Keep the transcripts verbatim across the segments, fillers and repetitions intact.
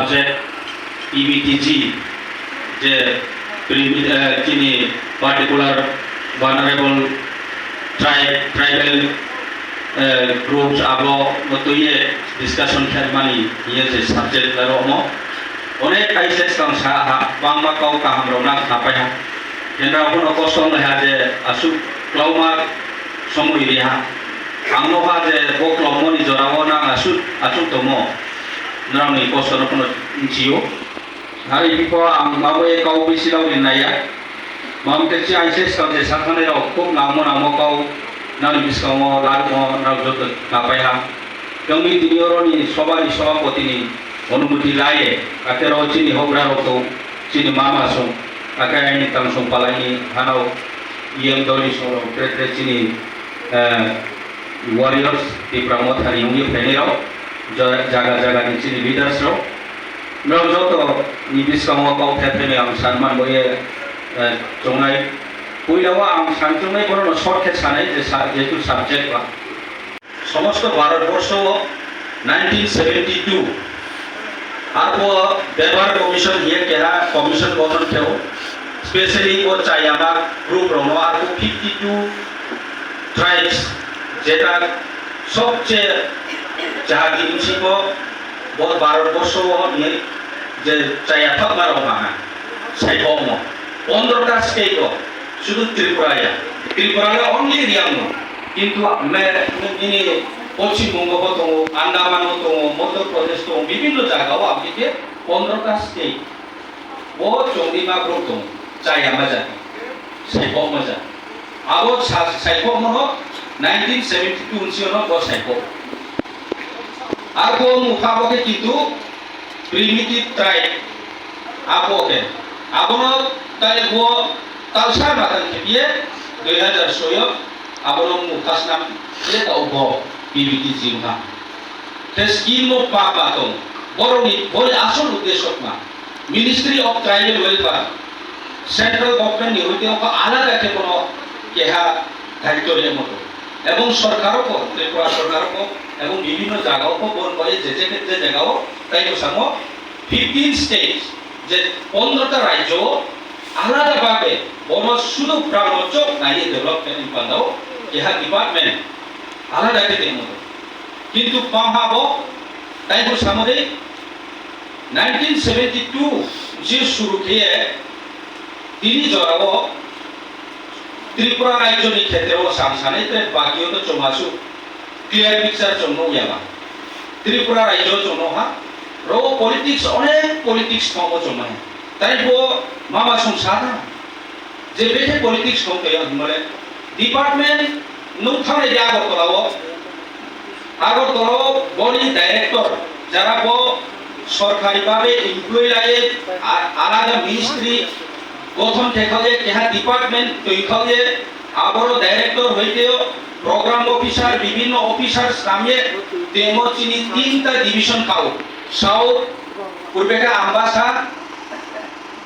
P B T G, je primi-, eh, chini particular vulnerable tribe, tribal, eh, groups abo no twiye discussion khaimani hiye je subject laro mo. Onek I S S kang sa ha, bangma kau kaham rok nang khapai ha. Hendra bono kosto le ha je asuk klauma somoi ri ha. Ang no ha je bo klaumoni jorao nang asuk, asuk tomo. Norokni kosto no phano nchio. Hari bipo ang mabo e kau bisi rok ni naya. Mam te chi I S S kau je sakhanai rok khub nangmo nangmo kau nani biskango larmo nang joto napai ha. Tongni tini oro ni soba ni sobapoti ni onumoti laye, akero chini hogra rok to chini mama song, akai aini tang song palai ni hanao E M dol ni song rok tre tre chini, eh, warriors, Tipra Motha ni wngwi phainai rok, ja-, jaga jaga ni chini leaders rok, norok joto ni biskango kok khe thani ang sanman boye, eh, chongnai. Puila o ang san chongnai bono no short khe sanai je sa-, jehetu subject ba. Somosto Bharat borsho o nineteen seventy two arphuh Weber Commission hiye keha commission gothon kheo, specially o Chayama group rokno arphuh fifty two tribes, jeta sobche jati bsingbo bo Bharat borsho o ni je chaya thokma rok ha, saikokmo pondro ta state o, sudu Tripura ya, Tripura le only Reang no, kintu me ini Poschim Bongo bo tongo, Andaman o tongo, Madhya Pradesh tongo, bibhinno jaga o aboni khe pondro ta state. Bo chongdima borok tongo, chaya ma jati, saikok ma jati. Abo sa-, saikok mono nineteen seventy two ni sio no bo saikok. Arbo mukha bo khe kintu primitive tribe. Abo khe. Abono tai bo talsa matan khe biye dui hajar soyo abono mukha snam khe ta bo P B T G wngkha. Khe scheme o pa pa tong. Borokni, boni asol uddesho ma. Ministry of Tribal Welfare, Central Government ni hoite oko alada khe bono keha daityo riyamo to. Ebong sorkaro ko, Tripura sorkaro ko, ebong bibhinno jagao ko, bon bai je je je jagao, tai ko samo fifteen states, je pondro ta rajyo alada bhabe bono sudu prano chok nai development ni pandao keha department alada khe tongmo to. Kintu pamha bo, tai ko samo de, nineteen seventy two je suru khe tini jorao Tripura rajyo ni khetre o sam sanai tre baki o to chwng aswk clear picture chwng nukya ba. Tripura rajyo chwng nukha, ro politics, onek politics tongo chwng nai. Tai bo mama sung sana je bethe politics tong kaya himale department nung thangnai de Agartala o. Agartala o boni director, jara bo sorkari bhabe employee laye, a-, alada ministry gothon khe khalye, keha department twi khalye, aboro director hoite program officer, bibhinno officer samye, temo chini tinta division khao, South, Purbe khe Ambasa,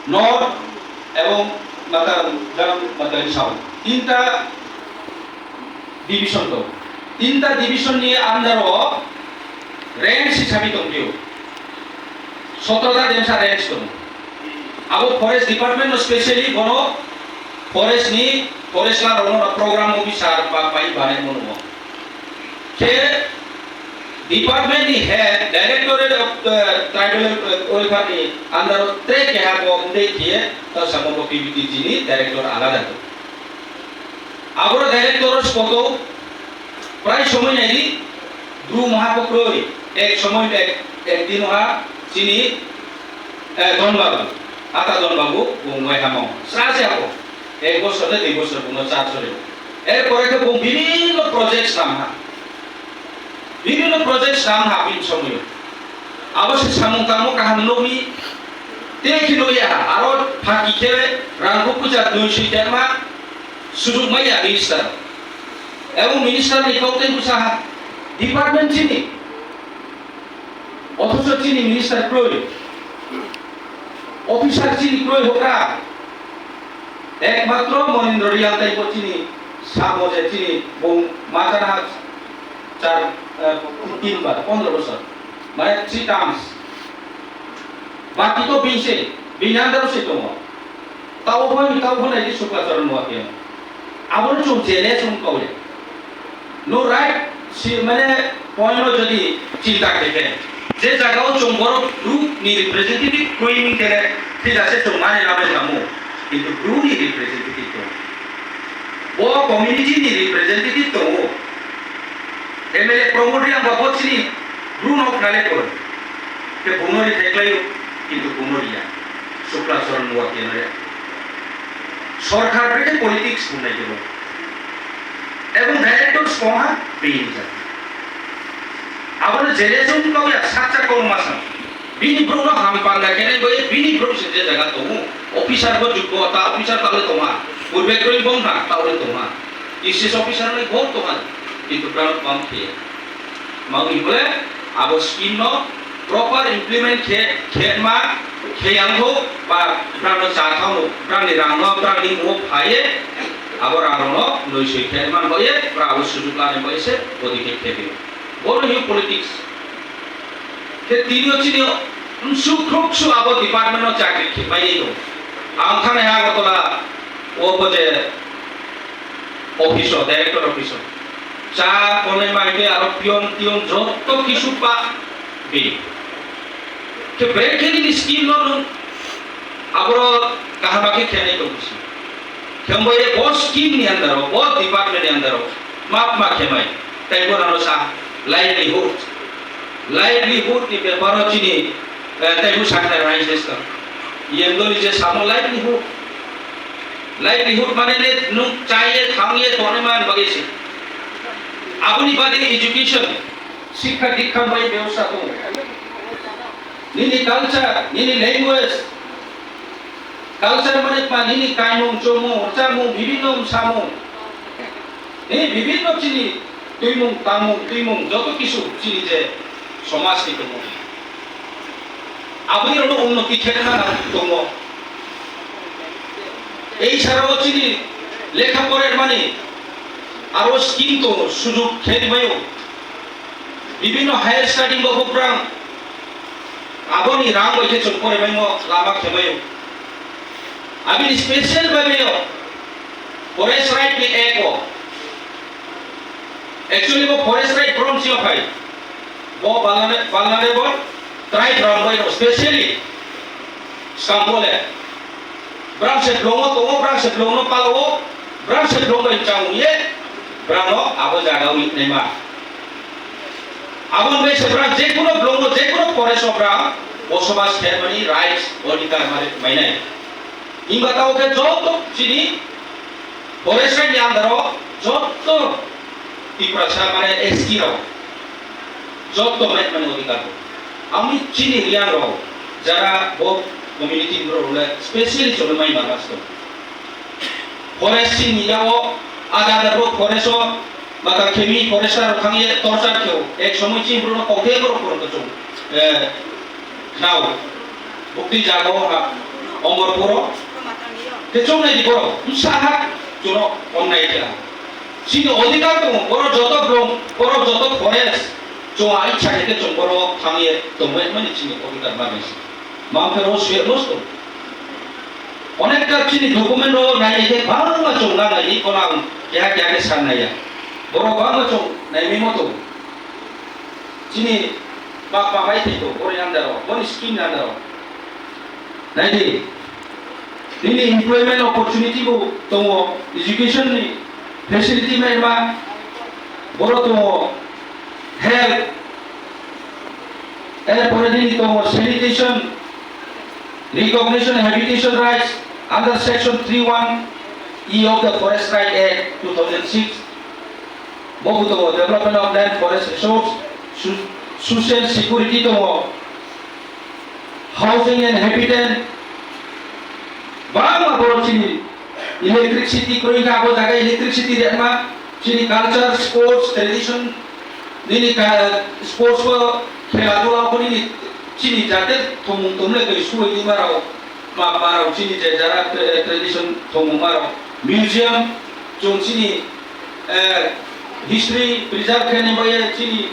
North, ebong Matar, Matar South. Tinta division tongo. Tinta division ni under o range hisabi tongphio. Sotro ta demsa range tongo. Abo forest department no specially bono forest ni, forest la rono program officer ba pai bane mono. Khe department ni head, Directorate of, uh, Tribal Welfare ni under o tre keha bo undei khe ta samo bo P B T G ni director alada tongo. Aboro director o spoto prai somoi nai di, bru maha bo kroi, ek somoi ek, ek din ha chini, eh, Don Babu, ata Don Babu, bo wngbai hamo. Sra se abo, ek bosor de dui bosor bo no char sore. Er pore khe bo bibhinno project sam ha. Bibhinno project sam ha bini somoi. Abo se samung tangmo kaham nokni, te khe nokya ha, aro phaki khe rang bo puja dui sui terma, Sujuk maya minister. Ebong minister ni kok tei bwsa ha department chini. Othocho chini minister kroi. Officer chini kroi hokra. Ekmatro Monindra Reang tai bo chini sabo je chini bung machana char, eh, tin bar, pondro bosor. Mane three terms. Baki to bini se, bini under o se tongo. Tao phai, tao phai nai di Sukla Charan Noatia. Abono chwng challenge wng kau ya. No right, si mane point no jodi chinta khe khe, je jaga o chwng borok group ni representative kwrwi wng khe, thik ase chwng mani lamai tamo, kintu group ni representative tongo. Bo community ni representative tongo. M L A Pramod Reang ba bo chini group no khnale koi. Ke bono ri theklai o, kintu bono ri ya. Sukla Charan Noatia no ya. Sorkar bete politics bunai kebo. Ebong director songha bini ja. Abono jele jong kau ya sakcha kau masa. Bini brouh no ham panda kene bai bini brouh se je jaga tongo. Officer bo jukbo ta officer tale tonga. Purbe kroi bong ha tale tonga. Isis officer ni bong tonga. Kintu ground bang khe. Mau ni bole abo scheme no proper implement khe, khe ma, khe yang tho, ba brang no cha thang no, brang ni rang no, brang ni mo phaye, abo rang no noi soi khe man hoye, bra abo sujuk lani hoye se, bodi khe khe bi. Bono hi politics. Khe tini o chini o, msu khruk su abo department no chakri khe mai ni no. Ang thane ha gotola, o boje, office o, director office o. Cha konai mai khe aro pion, pion jotto kisu pa bi. Khe break khe nini scheme no nung aboro kaham khe khenai tong bisi. Khe bo ye bo scheme ni under o, bo department ni under o. Map ma khe mai. Tai bo nano sa livelihood. Livelihood ni beparo chini, eh, tai bo sakna rai se sa. Yem doni je samo livelihood. Livelihood mane ne nwng chaiye, thangye, tonwi man bagwi se. Aboni bade education, sikha dikha bai bebostha tongo. Nini culture, nini language, culture mane ma nini kaimung, chomung, rwchapmung, bibinno samung. Ni bibinno chini twimung, tangmung, twimung, joto kisu chini je somaj ni tongo. Aboni rokno unnoti khe nang tongo. Ei sara o chini lekha pore mani aro scheme tongo, sujug khe ribaio. Bibinno higher study bo buprang aboni rang bai khe chwng pore baimo lama khe baio. Abini special bai baio forest right ni act o. Actually bo forest right brom sio phai. Bo vulnera-, vulnerable tribe rok bai rok specially Sambole. Brang se blongo tongo, brang se blongo palo, brang se blongo chang ye, brang no abo jaga wi naima. Abo bai se brang je kuno blongo, je kuno forest o brang bosobas khe mani rights, odhikar mari mainai. Himba tao khe joto chini forest ni under o joto Tiprasa mane S T rok joto mai mane odhikar. Ami chini Reang rok jara bo community borok le specially cholo mai manasto. Forest chini yao ada ada borok forest o mata khemi forest rok thang ye torture kyo. Ek somoi chini borok no kokhe borok borok to chung. Eh, Khwnao, bukti jaga o ha, Omorpuro. Khe chongnai di borok, bwsa ha, chuno onnai khe. Chini odhikar tongo, borok joto blong, borok joto forest, chwng a ichha khe chwng borok thangye tongmani chini odhikar manwi se. Mang khe ro swe loss tongo. Onekta chini document ro nai khe bangma chwng na nai, kono ang keha keha khe san nai ya. Borok bangma chwng nai mimo tongo. Chini bak bak bai thai tongo, boni under o, boni scheme ni under o. Nai di, nini employment opportunity bo tongo, education ni facility mai ma, boro tongo, health, er pore nini tongo sanitation, recognition habitation rights under section three one E of the Forest Right Act two thousand six. Bo bo tongo development of land, forest resource, so-, social security tongo, housing and habitat, bangma borok chini electricity kwrwi kha, abo jaga electricity rema, chini culture, sports, tradition, nini ka-, sports o khela dula o nini chini jate thomung tomle kai suwai di maro. Ma, marok chini je jara tra-, tradition thwngmung marok, museum, chwng chini, eh, history preserve khainai bai chini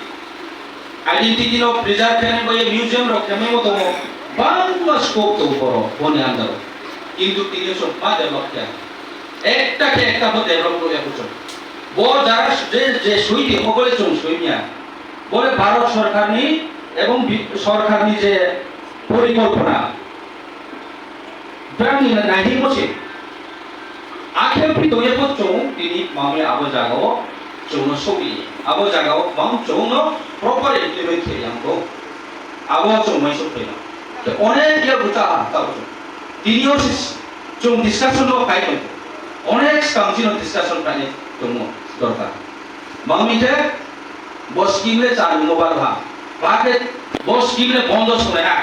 identity no preserve khainai bai museum rok khaimai bo tongo. Bangma scope tongo borok boni under o. Kintu tini chwng ma develop khe. Ekta khe ekta bo develop rwya kuchung. Bo jara je, je sui di, bo bole chwng sui manya. Bole Bharat sorkarni ebong bi-, sorkarni je porikolpona, brangni naidi mo se. Akhe pi tongya bo chwng tini mami abo jagao chwngno sogwi. Abo jagao bang chwngno proper implement khe yang bo. Abo chwng mai sok pheno. Te onek ya buta ha ta chwng. Tini o sis chwng discussion no khai tong. Onek skang chino discussion khai tongmo dorkar. Mami khe bo scheme le char mo bar ha. Ba khe bo scheme le bondo sonai ha.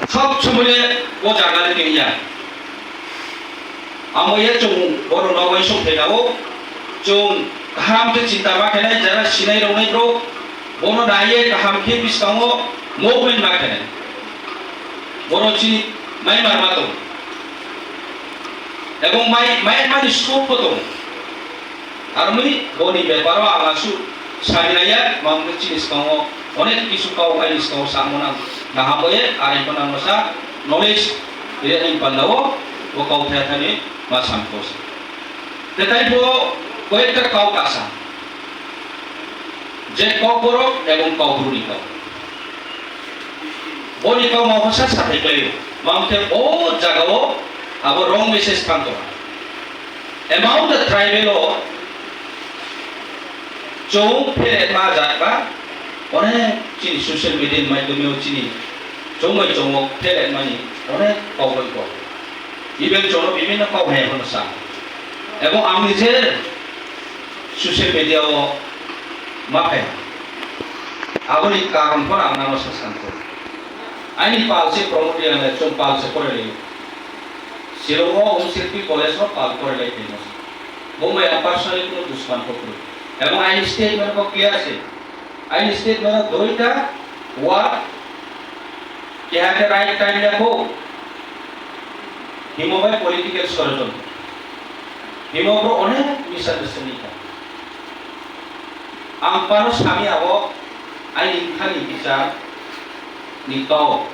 Sob somoi le bo jaga le kenya. Amo ye chwng bono nogwi sok phainao, chwng kaham khe chinta ma khainai, jara sinai roknai bro, bono naiye kaham khe bwskango movement ma khainai. Bono chini mai mar ma tongo. Ebong mai, mai mani scope bo tongo. Aroni boni beparo ang aswk sani naiya, mamung chini skango onek kisu kau aini skango samung nang. Naham boye, arai phano ang sa knowledge, ini pandao, bo kau thaya thani ma samkos. Tetai bo koyekta kau kasa. Je Kokborok ebong Kokbru ni kau. Boni kau ma bwsa sathai klaio. Mamung khe o jagao abo wrong message thang tongo. Among the tribal o chwng phelet ma jat ba onek chini social media ni maidhyome o chini chwng bai chwng o phelet mani onek kok bai kok. Even chwng no bibhinno kok hai phano sa. Ebong ang nije social media o ma phai. Aboni karon phano ang nano sa sanko. Aini pal se promote ya le chwng pal se pore le. Shillong o Home Shilpi College o pal pore le phai mo. Mumbai ang personally kuno dusman kok kwrwi. Ebong aini statement kok clear se. Aini statement o duita word keha khe right time ya kho. Himo bai political sorojontro. Himo bro onek misunderstanding kha. Ang paro sami abo aini thani bichar ni kau.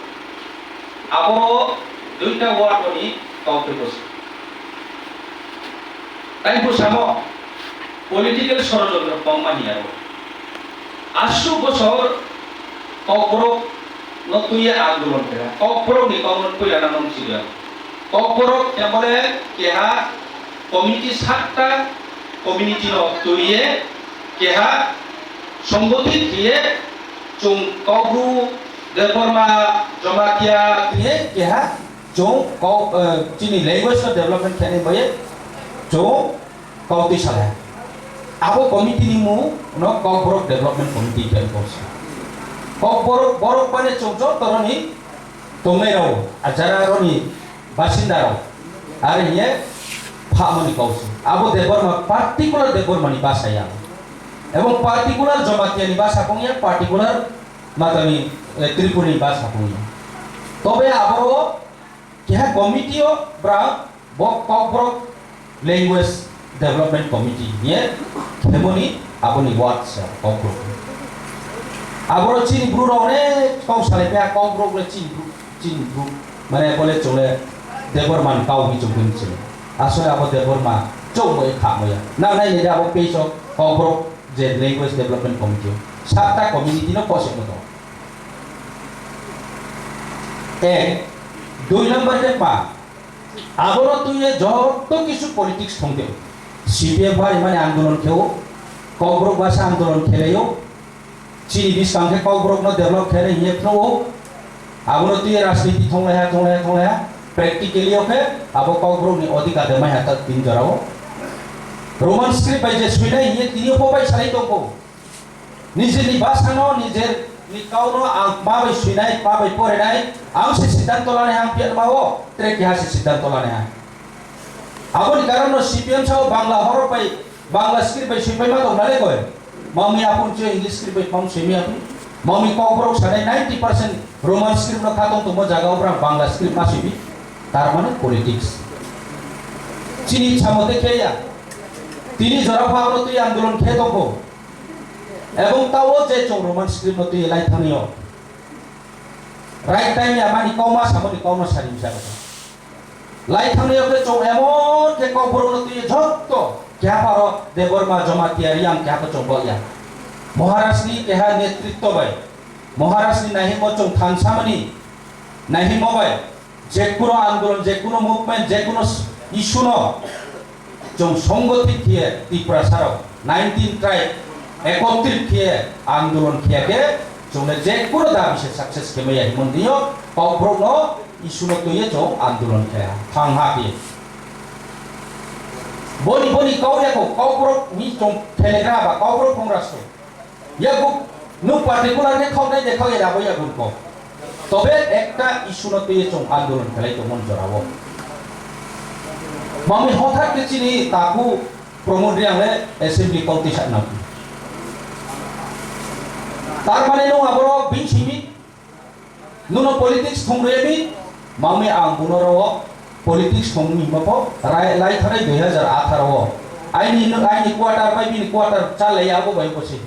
Abo duita word ni kau khe bosi. Tai bo samo political sorojontro kong mani aro. Aswk bosor Kokborok no tuiye andolon kha. Kokborok ni kong no puila na nong siya. Kokborok kemole keha committee satta community no tuiye keha songgothit khiye chwng Kokbru, Debbarma, Jamatia khiye keha chwng kok, eh, chini language no development khainai bai chwng kok twi salai. Abo committee ni mung no Kokborok Development Committee khe kok. Kokborok borok bani chwng joto roni tongnai rao, ajara roni basinda rao, are hiye phamani kok se. Abo Debbarma, particular Debbarma ni basa ya. Ebong particular Jamatia ni basa kong ya, particular matani, eh, Tripuri ni basa kong ya. Tobe abo keha committee o bra bo Kokborok Language Development Committee ye khemoni aboni word sa Kokborok. Aboro chini bru rok onek kok salai pha Kokborok le chini bru, chini bru mane bole chole Debbarma ni kau hi chukun chini. Asole abo Debbarma chok mo kha mo ya. Na nai ni abo page o Kokborok je Language Development Committee. Satta community no kosek mo to. Ek, dui number de pa. Abono tuiye joto kisu politics thongde. C P F bai mani andolon kheo, Kokborok basa andolon khelayo. Chini biskang khe Kokborok no develop khe hiye phno. Abono tuiye rajniti thonglaiha, thonglaiha, thonglaiha. Practically o khe abo Kokborok ni odhikar de maiha ta tin jorao. Roman script bai je suinai hiye tini pho bai salai tongkho. Nijini bwsano, nijini kauno ang ma bai swinai, ma bai porinai, ang se siddhanto lanai ang piya ma o, tre keha se siddhanto lanai ang. Aboni karon no C P M sao Bangla horok bai, Bangla script bai swipai ma tong nale koi. Mami apun chio English script bai pang swimi apun. Mami Kokborok sanai ninety percent Roman script no khatong tongmo jaga o brang Bangla script ma swimi. Tar mane politics. Chini samote khe ya. Tini jora pha abo twi andolon khe tongkho. Ebong tao je chwng Roman script no twi lai thangyo. Right time ya mani kauma samani kauma sari misa ko. Lai thangni oke chong emon ke kok borok no tuye jotto kya paro Debbarma Jamatia Reang kya ko chong bo ya. Maharaj ni keha netritto bai. Maharaj ni nahimo chong thangsamani nahimo bai. Jekuno andolon, jekuno movement, jekuno issue no chwng songgothit khiye Tiprasa rok nineteen tribe ekotrit khiye andolon khiya khe chwngno jekuno dabi se success khe maya himon diyo kokborok no issue no twiye chwng andolon khaya thang ha khe. Boni boni kau yako kokborok ni chwng thelegra ba kokborok phongra se. Yakuk nuk particular khe khoknai de khok ya rabo yakuk ko. Tobe ekta issue no twiwi chwng andolon khlai tongmani jorao. Mami hothat khe chini taku Pramod Reang le assembly kau tisa nang. Tar mane nung aboro bini simi Nuno politics thung remi, mami ang buno ro politics thung ni mapho, rai lai tharai dui hazar atharo o. Aini, aini quarter bai bini quarter chalai abo bai bosi.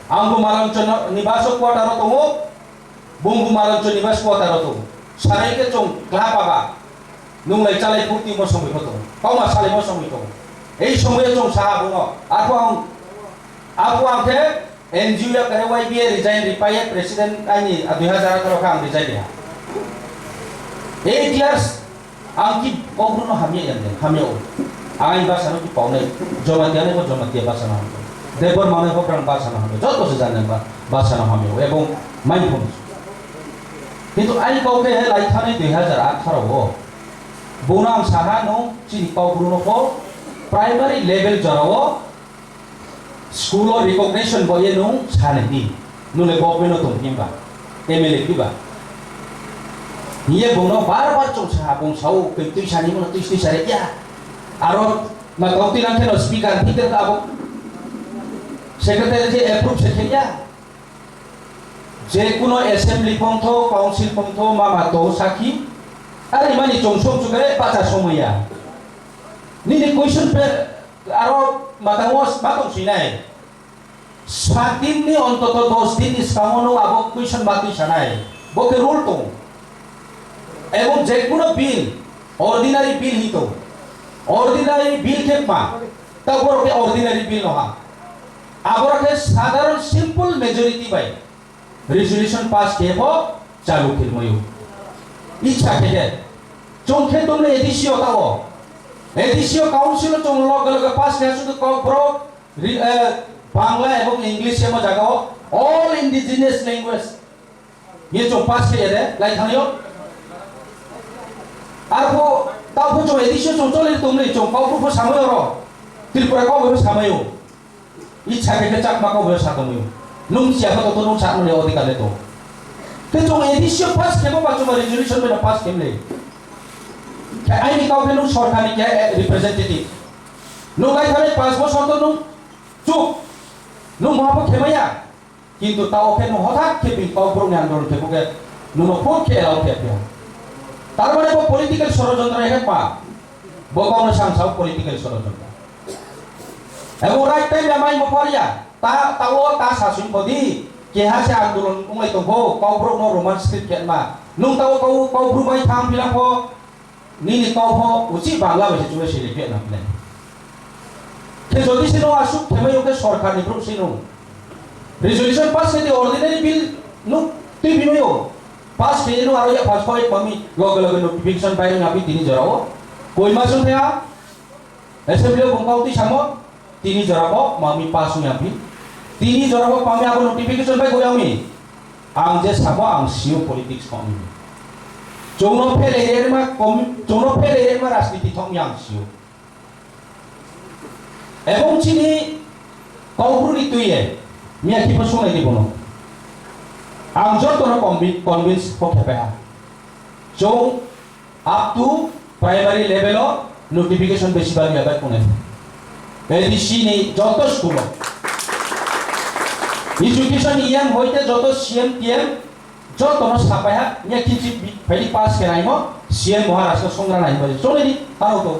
Ang bu Malancho ni baso quarter o tongo, bung bu Malancho ni bas quarter o tongo. Sarai ke chong kla paba. Nung lai chalai purti mo songwi photo. Kauma salai mo songwi tongo. Ei songwi chong sa abo no. Apo ang, apo ang khe N G O ya kare Y B A resign ripai president aini dui hazar atharo khe ang resign ya. Eight years ang ki kokru no hamya yan den, hamya o. Ang basa no ki paunai, Jamatia nai ko Jamatia basa no hamya. Debor manai ko prang basa no hamya. Joto se janen ba, basa no hamya o. Ebong mindfulness. Kintu aini kau khe lai thani dui hazar atharo o. Bono ang saha no chini kokru no ko primary level jora o School o recognition bo ye nung sani di. Nule government o tong himba, M L A piba. Hiye bono bar bar chong sa bung sao kei tui sani mo tui tui sare ya. Aro ma tong tui lang kheno speaker thik ka abo. Secretary je approve se khe ya. Je kuno assembly pongtho, council pongtho, mama to sakhi. Ari mani chong sok chukare pacha somaya. Nini question pe Aro matang o ma tong sinai. Sat din ni ontoto dos din ni swkango no abo question ma twi sanai. Bo khe rule tong. Ebong je kuno bill, ordinary bill hito. Ordinary bill khe ma. Ta borok khe ordinary bill no ha. Aboro khe sadharon simple majority bai resolution pass khe bo chalu khirmayo. Ichha khe khe. Chong khe tong le A D C o ta o. A D C o council o chong loge loge pass khe sudu kok borok Ri-, eh, Bangla ebong English emo jaga o all indigenous language. Ye chong pass khe ede, lai thangyo. Arpho, taopho chong A D C o chong choli tongli chong kok pho samai oro. Tripura kok pho samai o. Ichha khe khe Chakma kok pho sa tongyo. Nung siya khe to nung sa mani odhikar le to. Khe chong A D C o pass khe bo ba chong resolution bai pass khe le. Khe aini kok khe nung sorkar ni khe, eh, representative. Nung lai thani panch bosor to nung chuk. Nung moha pho khemaya. Kintu tao khe nung hothat khe bini kok borok ni andolon khe bo khe nung no phut khe allow khe phi. Tar mane bo political sorojontro hai khe pa. Bo kok no sang sao political sorojontro. Ebo right time ya mai bo poriya. Ta, tao ta sasung kodi. Keha se andolon wnglai tong kho, kok borok no Roman script khe ma. Nung tao kok, kok borok bai thang phi lang kho. Nini kok pho uchi Bangla bai se chule sili phe na phle. Khe jodi se no asuk themai o khe sorkar ni brouh se no. Resolution pass khe di ordinary bill no twi bimai o. Pass khe no aro ya pass koi mami loge loge notification bai na bi tini jora o. Koi ma sung thaya. Assembly o bung kau twi samo. Tini jora bo mami pass wngya phi. Tini jora bo mami abo notification bai goyang ni. Ang je sabo ang sio politics thok ni. Chongno phelai rema kom, chongno phelai rema rajniti thok ni ang sio. Ebong chini Kaubru ni tuye miya kipa sunai di bono. Ang joto no convi-, convince ko khepe ha. Chong Up to primary level o notification besi bagwi abai kunai. A D C ni joto school o. Education E M hoite joto C M T M joto no sapai ha, nya kichi bi-, phaidi pass khe naimo C M Maharaj no songra nai bai. Chole di, ano to.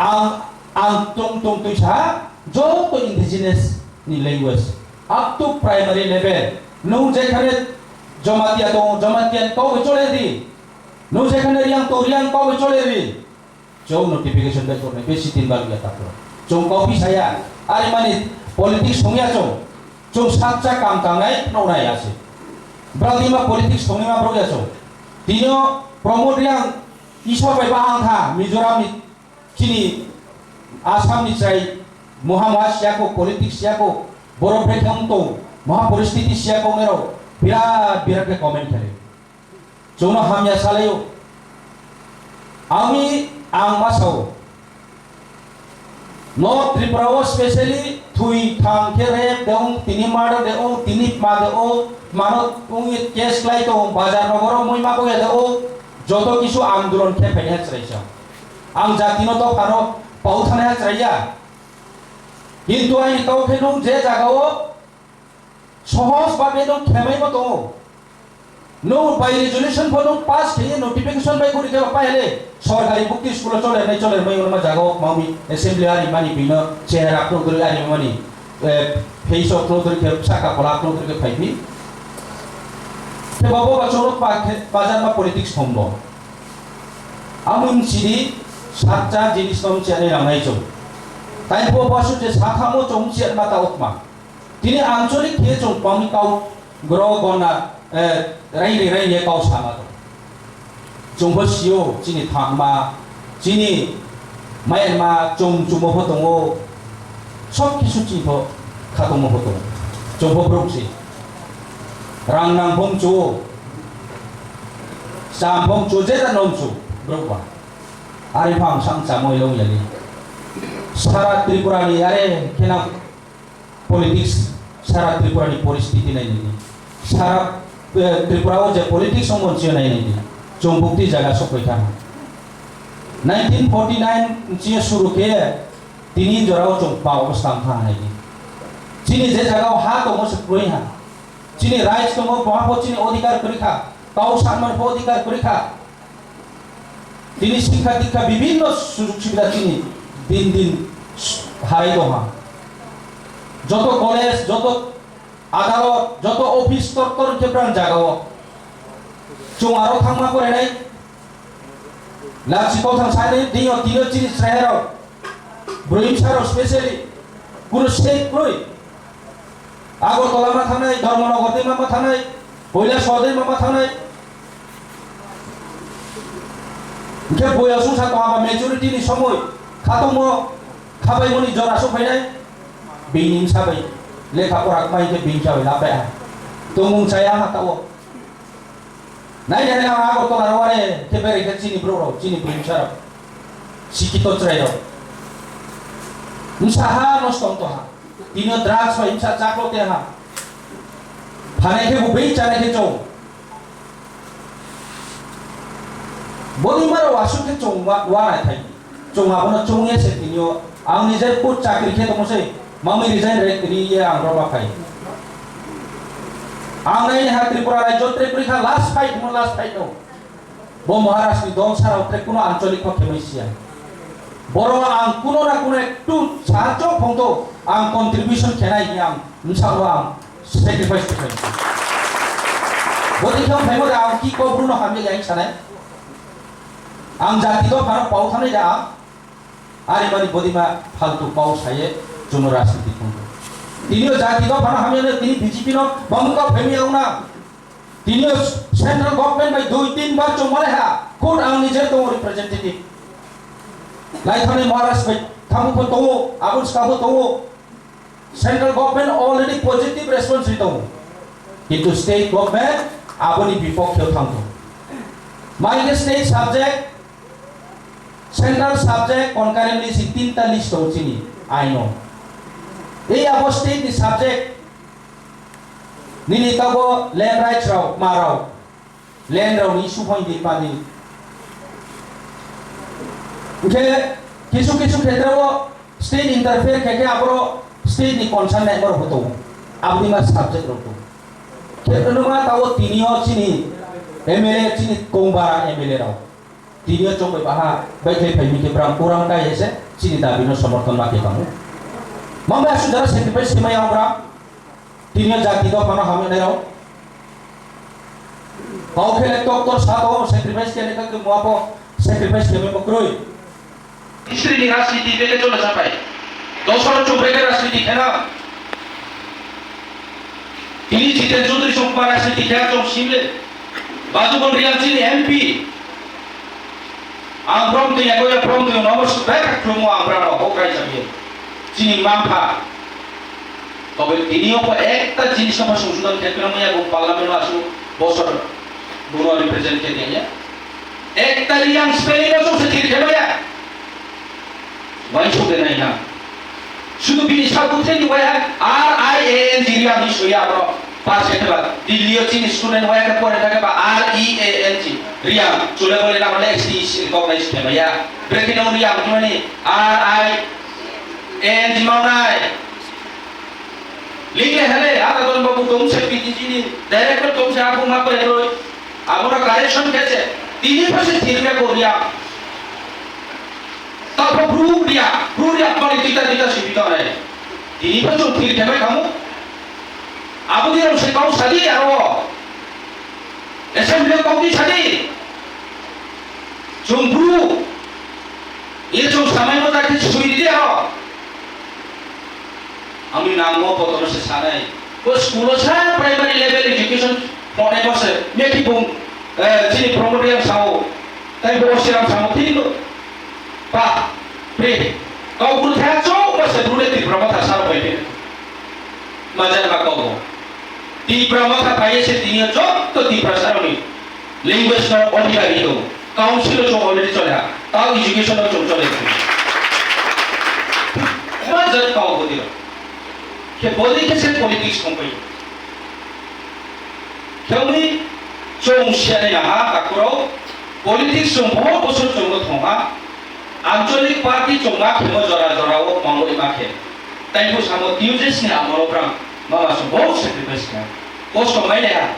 Ang, ang tong tong twi sa joto indigenous ni language. Up to primary level. Nung jekhane Jamatia tongo, Jamatia ni kok bai chole di. Nwng jekhane Riang tongo, Riang kok bai chole di. Chwng notification bai kornai besi tin bal ya tapro. Chwng kok bai saya, ari mani politics songya chwng. Chwng sakcha kam tangnai nongnai ase. Bradima politics songni ma brok ya chwng. Tino Pramod Riang Isor bai bahang kha, Mizoram ni chini Assam ni chai moha moha siyako, politics siyako, borok brekhe wng tong, moha poristiti siyako nero, birat birat khe comment khe. Chwngno hamya salaio. Ami ang ma sao. North Tripura o specially thwi thang khe rep de ong, tini murder de ong, tini ma de ong, mano ongwi case khlai tong, bazar nogoro mui ma boya de ong, joto kisu andolon khe phaini chwraisa. Ang jatino dophano pau thani chwraiya. Kintu ani tau khe nwng je jagao sohoj babe nwng khemai bo tongo. Nwng by resolution pho nwng pass khaiye notification bai guri khe pai hale sorkari bukti school o chole nai chole mai wngma jaga o mami assembly ari mani bino chehra phung guri ari mani, eh, face o phung guri khe saka kola phung guri khe phai phi. Khe babo ba choro pa khe bazar ma politics thombo. Amung sidi sakcha jinis nom chene rangnai chong. Tai pho pasu je sakhamo chong chen ma ta okma. Tini ancholik khe chwng pangni kau gro gona, eh, raini raini kau sama to. Chwng bo sio chini thangma, chini mayma chwng chumo pho tongo. Sob kisu chini pho khatongmo pho tongo. Chwng bo brok si. Rang nang phung chu. Cham phung chu, je da nom chu. Brok ba. Ari phang sang chamoi long yali. Sara Tripura ni are khena politics sara Tripura ni poristiti nai nini. Sara, eh, Tripura o je politics o monchio nai nini. Chwng bukti jaga sokoi tha. Nineteen forty nine nchio suru khe tini jora o chwng pa obostha tha nai ni. Chini je jaga o ha tongo se kroi ha. Chini rights tongo, boha bo chini odhikar kwrwi kha. Kau sanmani pho odhikar kwrwi kha. Tini sikha dikha bibhinno sujog subida tini din din harai tongha. Joto college, joto adalot, joto office tor tor khe brang jagao. Chwng aro thangma porinai. Lachi kothang sani dingo tino chini chwrairok. Bwrwi bwsarok specially kunu state kwrwi. Agartala ma thangnai, Dharmanagar twi ma thangnai, Kailasahar twi ma thangnai. Hwnkhe boyosong sa tongma majority ni somoi khatungmo khabaimoni jora sok phainai. Bini bwsa bai lekha pora kwmai khe bini bwsa bai lab bai ha. Tongmung chaya ha tao. Nai nai ang Agartala rok are khe berai khe chini borok rok, chini bwrwi bwsa rok. Sikito chwrai rok. Bwsa ha nosto wng tongha. Tino drugs bai bwsa chaklo te ha. Phanai khe bo bai chanai khe chong. Boni maro wasuk khe chong wa, wa nai thai. Chwng abono chwngya se tinio. Ang nijer put chakri khe tongmo se. Mami resign re, ri ye ang roma phai. Ang nai ha Tripura rajyo tre puri kha last fight mo last fight no. Bo Maharaj ni dol sarao tre kuno ancholik kok khemai siya. Boro ang kuno na kuno ektu sahajo phongto ang contribution khenai hi ang msao ang sacrifice khenai. Bodi kham phaimo da ang ki ko bruno hamle yang sanai. Ang jati do phano pau thanai da ang. Ari mani bodima faltu pau saye chwngno rajniti phungkha. Tinio jati dophano hamyano tini B J P no bamukha phemi auna. Tinio central government bai dui tin bar chwng malai ha. Khud ang nije tongo representative. Laithani Maharaj bai thamu pho tongo, aboni sabo tongo. Central government already positive response ri tongo. Kintu state government aboni bipokhe thangkho. Mai khe state subject, central subject concurrently si tinta list tongo chini aino. Ei abo state ni subject nini tago land rights rao ma rao. Land rok ni issue phai di padi. Hwnkhe kisu kisu khetreo state interfere khe khe aboro state ni concern nai borok bo tongo. Aboni ma subject rok tongo. Khe phano ma tao tini o chini M L A chini kongba M L A rok. Tini o chongbai baha bai khai phai mi khe bram kurang kai ese chini dabi no somorthon ma khe tongo. Mama asu jara sacrifice khe mai ang bram. Tini o jati dophano hamya nai rok. Bau khe le doctor sa tongo, sacrifice khe le kha khe mua pho sacrifice khe bo kwrwi. History ni rajniti beke chole sa pai. Dosor chumreke rajniti khena. Tini Jiten Chaudhary song pa rajniti khe chong simle. Bajubon Riang chini M P. Ang brom twi yakoya brom twi nomo bek khlumo ang brano hok rai sabi. Chini mampha. Tobe tini opo ekta jinis no songsudan khe kwrwngya bo parliament asu bosor bono represent khe ya. Ekta Riang spelling no songse thir khe maya. Wansuk de nai na. Sudu bini sabu theni waya R I A N G Riang ni soya bro. Pass khe ba Delhi o chini student waya khe pore thake ba R E A N G Riang. Chule bole na mane S T C recognize khe maya. Brekhe no Riang khe mani R I A N G maunai. Lile hele, ada don babu tong se P T G ni director tong se apu ma pe roi. Abora correction khe se. Tini pha se thir me ko Riang. Ta pha bru Riang, bru Riang pali tita tita si bita nai. Tini pha chung thir khe mai khamu. Abu di rong se kau sadi aro. Assembly kau di sadi. Chung bru. Ye chung samai mo ta khe sui di aro. Ami nangmo kotor se sanai. Bo school o sa primary level education pore bo se. Meki bung, eh, chini promote yang sao. Tai bo siram sao tin lo. Pa, pre. Kau guru tha chok bo se brule Tipra Motha sar bai pe. Majan ma kau bo. Tipra Motha pai se tin yo chok to Tipra saroni. Language no odhikar ito. Council o chong already chole ha. Tao education o chong chole. Ma jat kau bodi ro. Khe bodi khe se politics kong pai. Khe umi chong siya ni ha takuro politics chong bohor bosor chong no thong ha. Anchalik party chongma khemo jora jora o mangwi ma khe. Taibo samo Tejas ni amolo brang mama song bohut sacrifice kha. Kosto mai leha.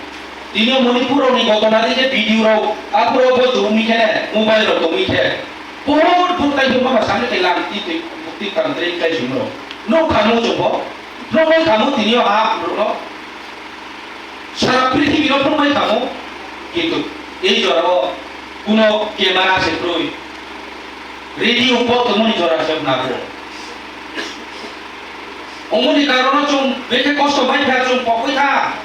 Tini Manipur ni gotona di je video rok, apuro bo jumni khe, mobile rok tongwi khe. Bohut bohut taibo mama samne khe lang ti ti ti kang tre kai jumro. No khamu jumbo. No mai khamu tini ha no. Sara prithibi no phunukmai thango, kintu ei jorao kuno camera se kwrwi, radio pot tongmani jora se nago. Omoni karono chwng bekhe kosto bai kha, chwng pokwi kha.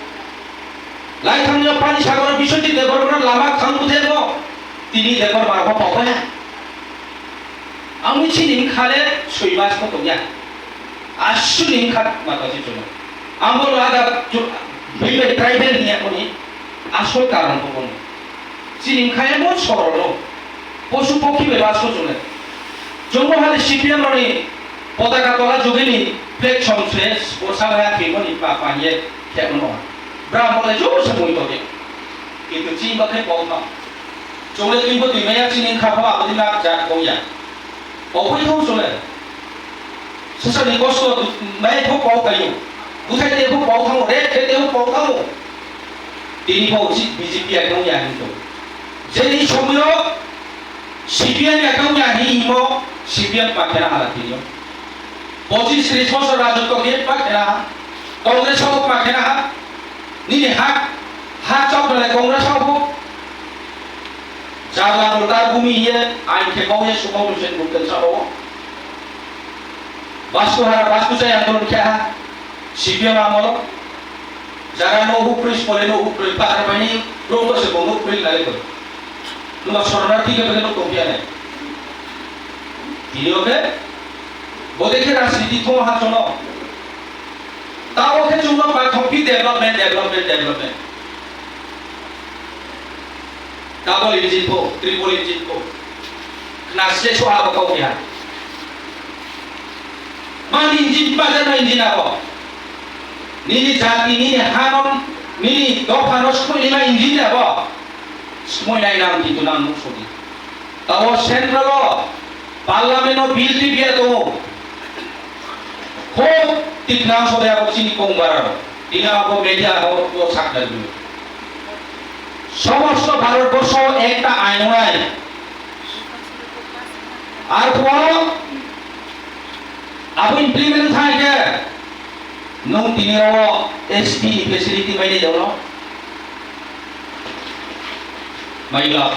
Lai thangno pani sagoro Biswajit Debbarmano lama thang butherno tini Debbarmano pokwi kha. Ang chini khale soi mas ko tongya. Aswk ni wngkha mata se chwng. Ang bono ada ju-, bini bai tribal ni yakni asol karon ko bono. Chini wngkha emon sorolo. Posu pokhi bai baso chwng. Chwng bo hali C P M roni potaka tola jugini flag chom se, borsa bai akhimoni pa panye khemno. Bram bole jor se mui toke. Kintu chini bakhai kok no. Chwng le twi bo twi maya chini wngkha pha aboni nak jak kongya. Oboni thung sole. Sasani kosto nai pho pau kayo. Buthai te pho pau thango, rek khe te pho pau thango. Tini pho uchi B J P account ya hin to. Jeni somyo C P M account ya hin mo C P M pa khena hala tini. Pochis tris bosor rajotto khe pa khena. Congress o pa khena. Nini ha, ha chok nale Congress o pho. Jagla bolta bumi ye, ain khe kok ye sukau lusen bukten sabo. Bastu hara, bastu chai andolon khe ha, C P M amolo. Jara no huprui, skole no huprui, pahar bani, rokto se bono huprui nale koi. Numa sorna thik khe no tongpia nai. Tini oke, bodekhe rajniti thong ha chono. Tabo khe chwngno paithokphi development, development, development. Double engine pho, triple engine pho. Khna se so abo kau keha. Mani engine, bajar ma engine abo. Nini jati, nini hanom, nini dophano sukuli ma engine abo. Sumoi nai nang kintu nang nuk sodi. Tabo central o parliament o bill twi biya tongo. Khub tikna sode abo chini kong bara. Tini abo media abo o sakna dulu. Somosto Bharat borsho ekta ain onai. Ar phuno abo implement thai khe nung tini o S T ni facility mai ni dono. Maila,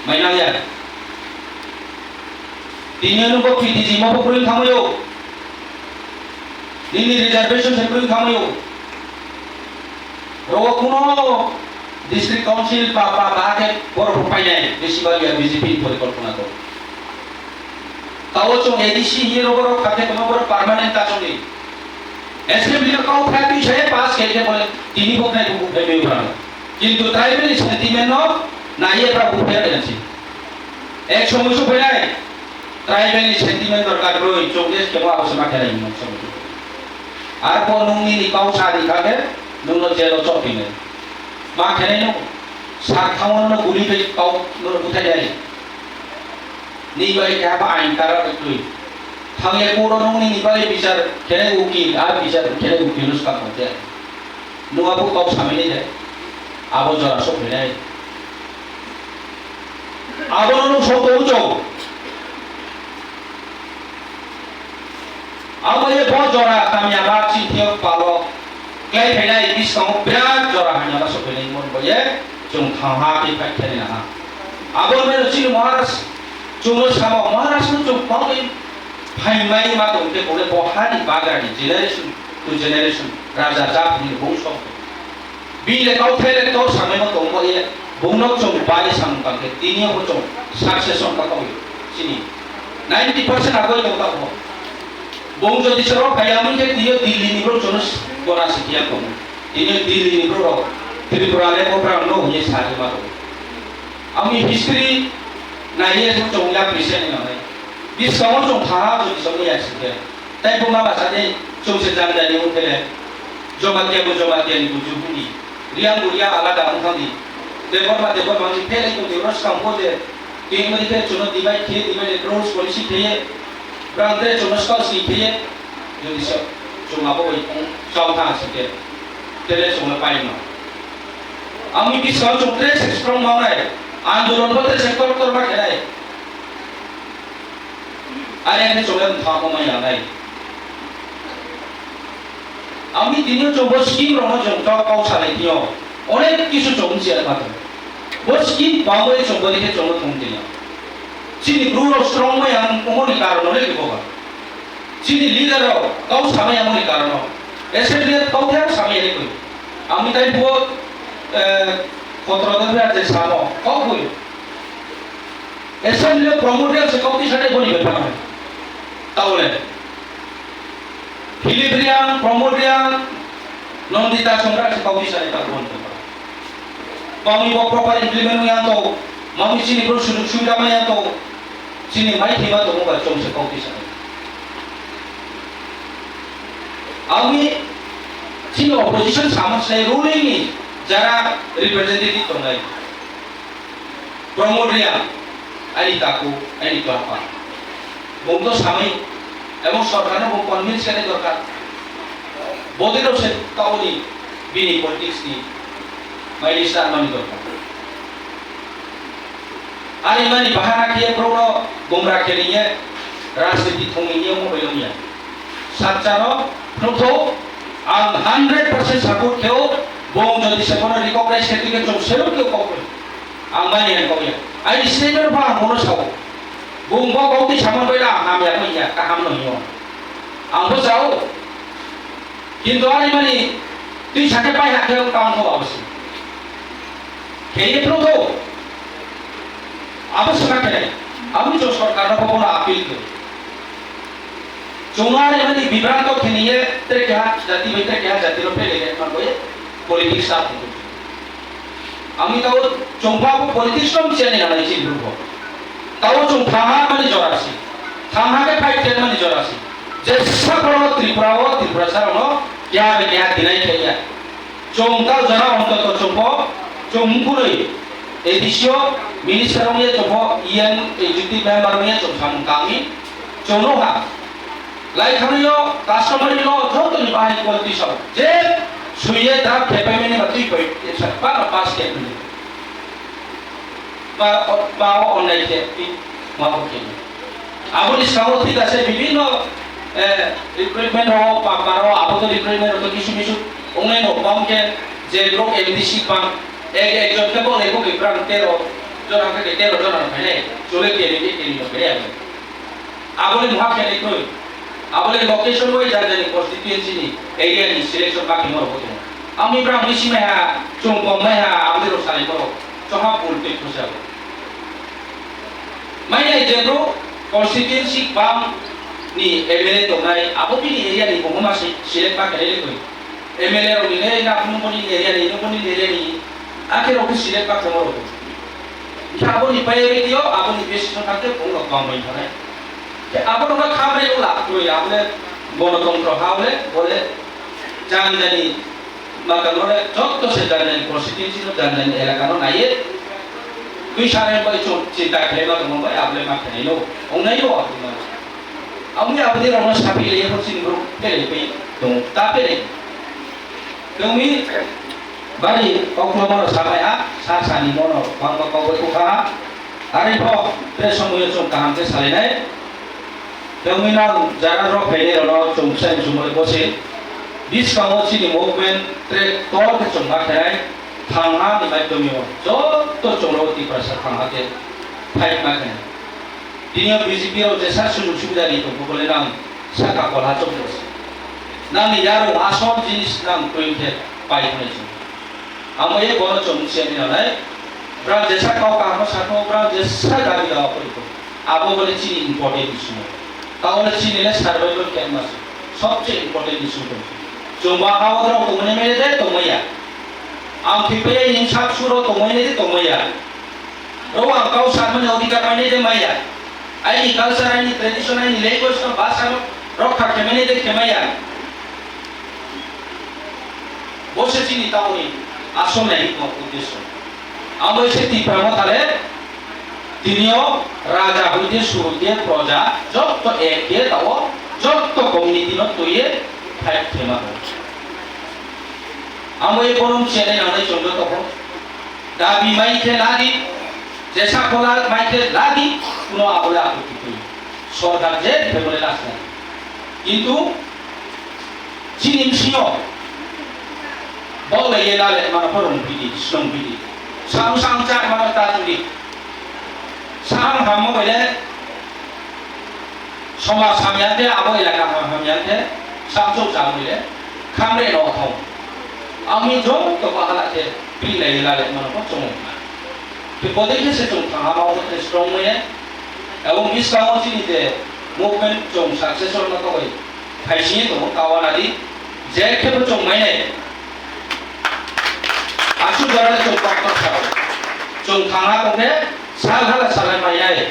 maila ya. Tini ano bo P T G mo bo pring khamai o. Nini reservation se pring khamai o. Rogo kuno district council ba, ba, ba ke borok rok painai, besi ba ya B J P ni porikolpona ko. Tao chwng A D C hiye rogo rok kha khe tongma borok permanent ta chongni. Assembly o kau phai twi sai pass khe khe bole tini bo khai buku phai twi phano. Kintu tribal ni sentiment no naiye pra buku phai twi si. Ek somoi su phai nai. Tribal ni sentiment dorkar roi chwng des khe bo abo se ma khe nai mo somoi. Ar bo nung ni ni kau sa di kha khe nung no jail o chok phi nai. Ma khe nai no sak thang no guli bai kau no buthai nai. Ni bai kha ba ain kara twi. Thangya kuro nung ni bai bichar khere ukil, a bichar khere ukil us ka konte. Nung abo kok samini de. Abo jora sok hinai. Abo nung sok to ucho. Abo ye bo jora kamya ba chithyo palo. Klai phainai biskango birat jora hanya ba sok hinai mon bo ye. Chwng thangha tei paikha ni naha. Abo mero chini Maharaj chwngno samo, Maharaj no chwng pangwi phaimai ma tong khe bole bo hani bagrani generation to generation raja jak ni bung sok. Bile kauthai le tor samai ma tong bo ye bung no chwng bai samung kang khe tini bo chwng succession ka kawi chini ninety percent agoi tong ta bo. Bung jodi sero phaiya mun khe tiyo Delhi ni bro chwngno gona sikya tong. Tini Delhi ni borok Tripura le Kopra no hwnwi sa rwma rw. Amni history naiye chwng ya present ni nangnai. Biskango chwng thaha chwng biskango ya sikhe. Tai bo ma basa de chwng se jang jani wng phele. Jamatia bo Jamatia ni buju hwnwi. Riang bo Riang alada wng thangdi. Debbarma Debbarma wngwi phele tongdi oro swkang bo je. Tini mani khe chwngno divide khe divide and rule policy kheye. Brang tre chwngno swkang sini kheye. Jodi se chwng abo bai chao tha si khe, tele chwngno pai no. Amni bisao chwng tre se strong ma nai, andolon bo tre se kor kor ma khe nai. Are khe chwngno tha ko ma ya nai. Amni tini chwng bo scheme rok no chwng chao kau sa lai tio. Onek kisu chwng si ma to. Bo scheme pa bo chwng bo khe chwngno thung tio. Chini bru rok strong ma yang omo ni karon no le kibo ba. Chini leader rok kau samai yamani karono, assembly kau thaya samai yari koi. Ami tai buo, eh, khotro da biar je samo kau koi. Assembly Pramod Reang se kau ti sate boni bepar hai. Taule Philip Reang, Pramod Reang, Nandita Songkrak se kau ti sate ta boni bepar. Bangni bo proper implement wngya to, mangni chini bro sujug subida maya to, chini mai thima tongo ba chomse kok tisa. Ami chini opposition sama sai ruling ni jara representative tongnai. Pramod Reang, ani taku, ani klapa. Bung to samai, ebong sorkarno bung convince kene dorkar. Bodino se tauni bini politics ni maili sa mani dorkar. Ani mani bahana khe bro no gumra khe niye rajniti thongni niye mo belong ya. Sakchano phutho ang hundred percent support kheo bung jodi se kono recognize khe tike chong selok khe kokoi. Ang mani ang kokya. Ani statement pha ang bono sao. Bung bo kok ti sama bai la hamya ko ya kaham no yo. Ang bo sao. Kintu ani mani twi sakhe pai hakhe tang ko abasi. Kheye pro to. Abasi ma kene. Aboni jo sorkar no bono appeal ko. Chunga ani mani bibranto kheniye tre keha jati bai tre keha jati ro pele ke man boye politics ta. Ami tao chwngpha bo politics rom chani nanai chini bro. Tao chwng thaha mani jorasi. Thaha ke fight ten mani jorasi. Jesa kono Tripura o Tripura sar no kya be kya dinai kya. Chwng tao jora onto to chwngpho chwng mukului A D C o minister ong ye chwngpho E M executive member ong ye chwng samung kami chwng no ha. Lai thangwi o customer ni no joto ni bahai quality sao. Je suye dap khepai mani ma twi pai, e sa pa ma pass khe mani. Pa, pa o online khe, pi, ma bo khe. Abo ni sao thik ase bibhinno, eh, recruitment ho, pa, pa ro, abo to recruitment ho to kisu kisu ongnai no, bang khe je lok M D C bang, Ek, ekjon khe bo lebo khe brang tero jona khe tero jona rok khainai, chole keni khe keni rok khainai abo. Aboni muha khenai kroi. Aboni location bai janjani constituency ni area ni selection bakhe morok bo tongo. Amni brang bisi maiha, chwng kom maiha, aboni rok salai morok. Choha politics khusa bo. Mainai jebro constituency bam ni M L A tongnai, abo bini area ni bohoma si select bakhe rele koi. M L A rok ni le na phunu boni area ni, no boni area ni, akhe rok select bakhe morok. Khe aboni priority o, aboni basis o thangkhe bong rok bang bai thanai. Khe abo rok khamre o lab koi, abo le gonotontro ha le, bole janjani Maka nore jotto se janjani constituency no janjani elaka no naiye. Twi sare bai chwng chinta khlai ma tongma bai abole ma khlai no. Ongnai no abole ma. Amni abole rok no sapi le ko chini bro pele pe tong ta pele. Tongmi bari koklo mono samai ha sa sani mono bangma kok bai kha. Ari pho te somoyo chwng kaham khe salainai. Tongwi nang jara rok phainai rok no chwng sai chumui bosi. Biskango chini movement track tor khe chwng ma khenai thangha ni maidhyamio jotto chwng rok Tiprasa thangha khe fight ma khenai. Tini o B J P rok jesa sujug subida ri tongkho bole nang saka kolha chwng bosi. Nang ni yarung asol jinis nang twi khe pai khnai chwng. Amo ye bono chwng siya ni nanai. Brang jesa kau kaham sakno brang jesa dabi dawa kori ko. Abo bole chini important issue. Tao le chini le survival khe ma se. Sobse important issue ko. Chwng ba hao dro tongmani mele de tongmaya. Ang khipe ning sak suro tongmani de tongmaya. Ro ang kau sakmani odhikar mani de maya. Aini culture, aini tradition, aini language no bhasha no rokha khemani de khemaya. Bo se chini taoni asol nai hikma uddesho. Abo se Tipra Motha le tinio raja hoite suruke proja jotto ek khe tao jotto community no toye fight khema ho. Abo e borom chene nanai chonjo to ho. Dabi mai khe ladi, jesa phola mai khe ladi, kuno abole apoti koi. Sorkar je bebole lasna. Kintu chini bisingo bole ye lale mano phorong bidi, song bidi. Sam sam cha mano ta tuli. Sam hamo bole somaj hamya khe, abo elaka hamya khe, sam chok cha bole, khamre no thong. Ami jong to bahala khe, pri lai lale mano phorong. Khe bodei khe se chwng thangha ma obo khe strong maya. Abo bwskango chini je movement chwng success rwna bagwi khaisingwi tongo, kawana di je khe bo chwng mainai. Aswk jora le chwng kok kok sao. Chwng thangha tong khe sal hala salai mainai.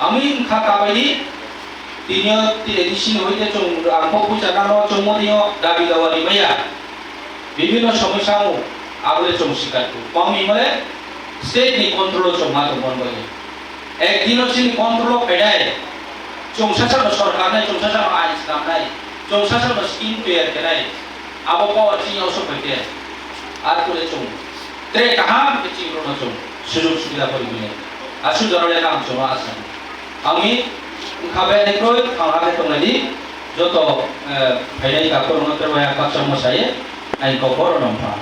Ami wngkha kabaidi tinio ti A D C ni hoite chwng ang kok puisa nano chwngmo tio dabi dawa rimaya. Bibhinno somosya o abole chwng sikar kho. Pamni hole state ni control o chwng ma tong bon bai. Ek dino chini control o phainai. Chwng sasano sorkar nai, chwng sasano ain swnamnai, chwng sasano scheme tiyar khenai. Abo power chini oso phaikhe. Ar kule chwng tre kaham khe chini rokno chwng sujog subida pori mwnai. Aswk jorale nang chwngno asa. Ami wngkha bai nai kroi, thang ha khe tongnai di. Joto, eh, phainai takhorokno tei waya baksa mwsai, aini kok borokno wngkha.